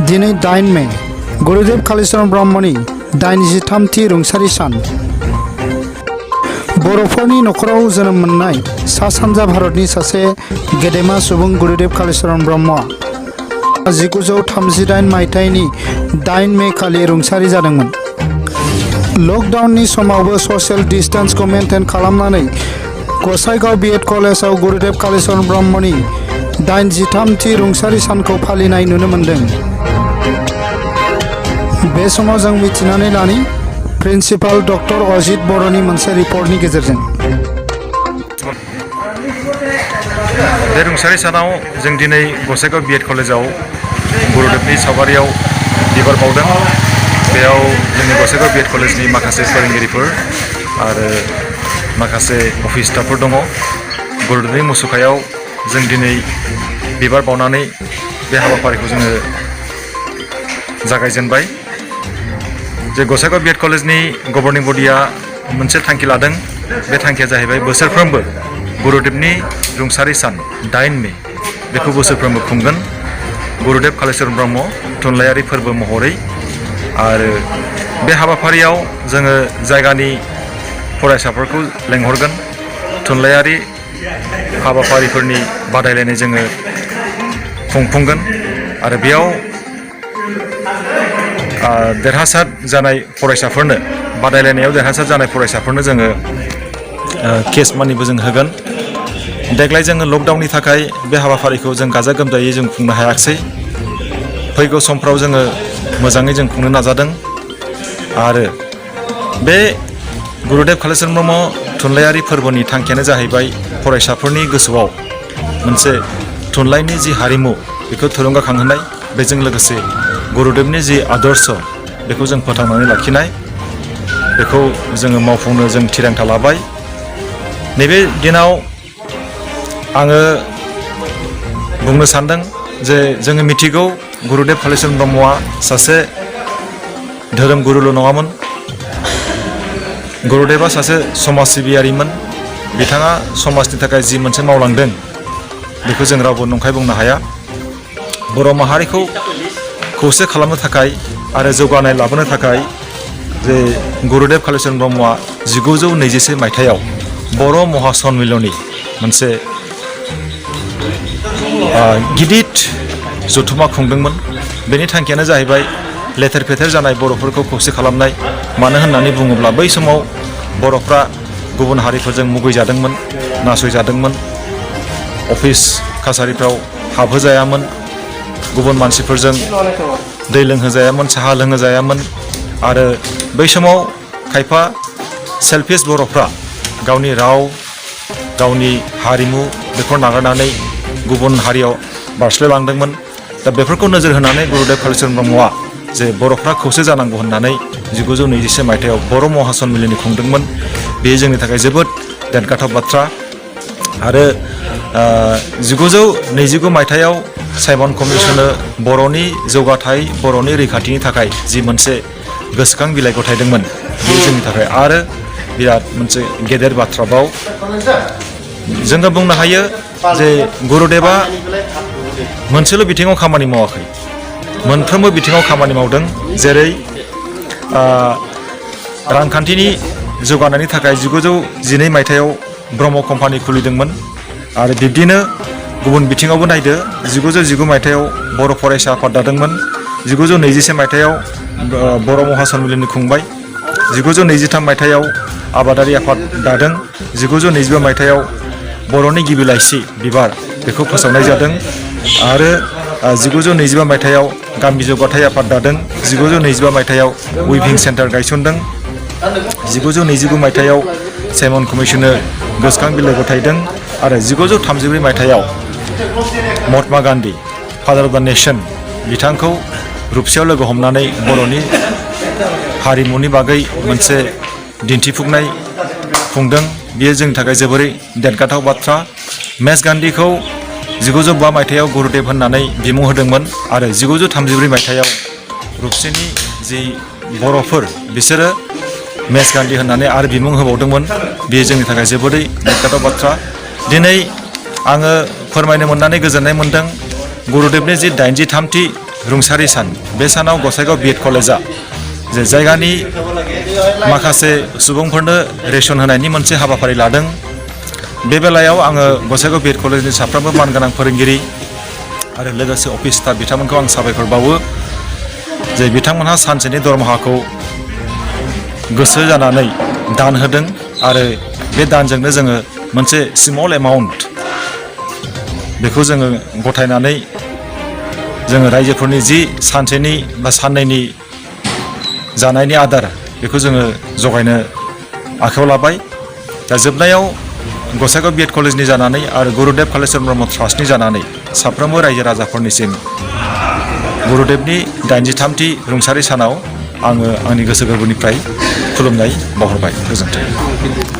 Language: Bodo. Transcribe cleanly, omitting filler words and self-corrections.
दिनै 8 मे गुरुदेव कालीचरण ब्रह्मनि 83थि रुंसारि सान। बर'फोरनि नखराव जोनोम मोननाय सा सानजा भारतनि सासे गेदेमा सुबुं गुरुदेव कालीचरण ब्रह्मआ 1938 मायथाइनि 8 मे खालि रुंसारि जादोंमोन। लकडाउननि समावबो ससियेल डिस्टेन्सखौ मेनटेन खालामनानै गसाइगाव B.Ed. कलेजाव गुरुदेव कालीचरण ब्रह्मनि 83थि रुंसारि सानखौ फालिनाय नुनो मोन्दों। बे समाव जों मिथिनानै लानि प्रिन्सिपाल डक्टर अजित बर'नि मोनसे रिपर्टनि गेजेरजों। बे रुंसारि सानाव जों दिनै गसाइगाव B.Ed. कलेजाव गुरुदेवनि सावगारियाव बिबार बावदों। बेयाव जोंनि गसाइगाव B.Ed. कलेजनि माखासे फोरोंगिरिफोर आरो माखासे अफिस स्टाफफोर दङ। गुरुदेवनि मुसुखायाव जों दिनै बिबार बावनानै बे हाबाफारिखौ जोङो जागायजेनबाय। जे गसाइगाव B.Ed. कलेजनि गभर्निं बडिया मोनसे थांखि लादों। बे थांखिया जाहैबाय बोसोरफ्रोमबो गुरुदेवनि रुंसारि सान 8 मे बेखौ बोसोरफ्रोमबो खुंगोन गुरुदेव कालीचरण ब्रह्म थुनलाइयारि फोरबो महरै। आरो बे हाबाफारियाव जोङो जायगानि फरायसाफोरखौ लेंहरगोन। थुनलाइयारि हाबाफारिफोरनि बादायलायनाय जोङो खुंफुंगोन आरो बेयाव देरहासार जानाय फरायसाफोरनो बादायलायनायाव देरहासार जानाय फरायसाफोरनो जोङो केस मानिबो जों होगोन। देग्लाय जोङो लकडाउननि थाखाय बे हाबाफारिखौ जों गाजा गोमजायै जों खुंनो हायाखिसै। फैगौ समफ्राव जोङो मोजाङै जों खुंनो नाजादों। आरो बे गुरुदेव कालीचरण ब्रह्म थुनलाइयारि फोरबोनि थांखियानो जाहैबाय फरायसाफोरनि गोसोआव मोनसे थुनलाइनि जि हारिमु बेखौ थुलुंगाखांहोनाय, बेजों लोगोसे गुरुदेवनि जि आदर्श बेखौ जों फोथांनानै लाखिनाय, बेखौ जोङो मावफुंनो जों थिरांथा लाबाय। नैबे दिनाव आङो बुंनो सानदों जे जोङो मिथिगौ गुरुदेव कालीचरण ब्रह्मआ सासे धोरोम गुरुल' नङामोन। गुरुदेवा सासे समाज सिबियारिमोन। बिथाङा समाजनि थाखाय जि मोनसे मावलांदों बेखौ जों रावबो नंखाय बुंनो हाया। बर' माहारिखौ खौसे खालामनो थाखाय आरो जौगानाय लाबोनो थाखाय जे गुरुदेव कालीचरण ब्रह्मआ 1921 मायथाइयाव बर' महासम्मिलनि मोनसे गिदिर जथुम्मा खुंदोंमोन। बेनि थांखियानो जाहैबाय लेथेर फेथेर जानाय बर'फोरखौ खौसे खालामनाय। मानो होननानै बुङोब्ला बै समाव बर'फ्रा गुबुन हारिफोरजों मुगैजादोंमोन, नासयजादोंमोन, अफिस कासारिफ्राव हाबहोजायामोन, गुबुन मानसिफोरजों दै लोंहोजायामोन, साहा लोंहोजायामोन। आरो बै समाव खायफा सेल्फिस बर'फ्रा गावनि राव, गावनि हारिमु बेखौ नागारनानै गुबुन हारियाव बारस्लायलांदोंमोन। दा बेफोरखौ नोजोर होनानै गुरुदेव कालीचरण ब्रह्मआ जे बर'फ्रा खौसे जानांगौ होननानै 1921 मायथाइयाव बर' महासम्मिलनि खुंदोंमोन। बेयो जोंनि थाखाय जोबोद देरगाथाव बाथ्रा। आरो 1929 मायथाइयाव साइमन कमिसननो बर'नि जौगाथाय, बर'नि रैखाथिनि थाखाय जि मोनसे गोसोखां बिलाइ गथायदोंमोन, बेयो जोंनि थाखाय आरो बिराद मोनसे गेदेर बाथ्रा बाव। जोङो बुंनो हायो जे गुरुदेवा मोनसेल' बिथिङाव खामानि मावाखै, मोनफ्रोमबो बिथिङाव खामानि मावदों। जेरै रांखान्थिनि जौगानायनि थाखाय 1912 मायथाइयाव ब्रह्म कम्पानि खुलिदोंमोन। आरो बिब्दिनो गुबुन बिथिङावबो नायदो, 1919 मायथाइयाव बर' फरायसा आफाद दादोंमोन। 1921 मायथाइयाव बर' महासम्मिलनि खुंबाय। 1923 मायथाइयाव आबादारि आफाद दादों। 1925 मायथाइयाव बर'नि गिबि लाइसि बिबार बेखौ फोसावनाय जादों। आरो 1925 मायथाइयाव गामि जौगाथाय आफाद दादों। 1925 मायथाइयाव उइभिं सेन्टार गायसनदों। 1929 मायथाइयाव साइमन कमिसननो गोसोखां बिलाइ गथायदों। आरो 1934 मायथाइयाव महात्मा गान्धी फादार अफ द नेशन बिथांखौ रुपसेयाव लोगो हमनानै बर'नि हारिमुनि बागै मोनसे दिन्थिफुंनाय खुंदों। बेयो जोंनि थाखाय जोबोरै देरगाथाव बाथ्रा। मेस गान्धीखौ 1905 मायथाइयाव गुरुदेव होननानै बिमुं होदोंमोन। आरो 1934 मायथाइयाव रुपसेनि जि बर'फोर बिसोरो मेस गान्धी होननानै आरो बिमुं होबावदोंमोन। बेयो जोंनि थाखाय जोबोरै देरगाथाव बाथ्रा। दिनै आङो फोरमायनो मोननानै गोजोननाय मोन्दों। गुरुदेवनि जि 83थि रुंसारि सान बे सानाव गसाइगाव B.Ed. कलेजआ जे जायगानि माखासे सुबुंफोरनो रेसन होनायनि मोनसे हाबाफारि लादों। बे बेलायाव आङो गसाइगाव B.Ed. कलेजनि साफ्रोमबो मानगोनां फोरोंगिरि आरो लोगोसे अफिस स्टाफ बिथांमोनखौ आं साबायखर बावो जे बिथांमोनहा सानसेनि दरमाहाखौ गोसो जानानै दान होदों आरो बे दानजोंनो जोङो मोनसे स्मल एमाउन्ट बेखौ जोङो गथायनानै जोङो रायजोफोरनि जि सानसेनि बा साननैनि जानायनि आदार बेखौ जोङो जगायनो आखायाव लाबाय। दा जोबनायाव गसाइगाव B.Ed. कलेजनि जानानै आरो गुरुदेब कालिचरन ब्रह्म ट्रास्टनि जानानै साफ्रोमबो रायजो राजाफोरनिसिम गुरुदेबनि 83थि रुंसारि सानाव आङो आंनि गोसो गोरबोनिफ्राय खुलुमनाय बावहरबाय। गोजोन्थों।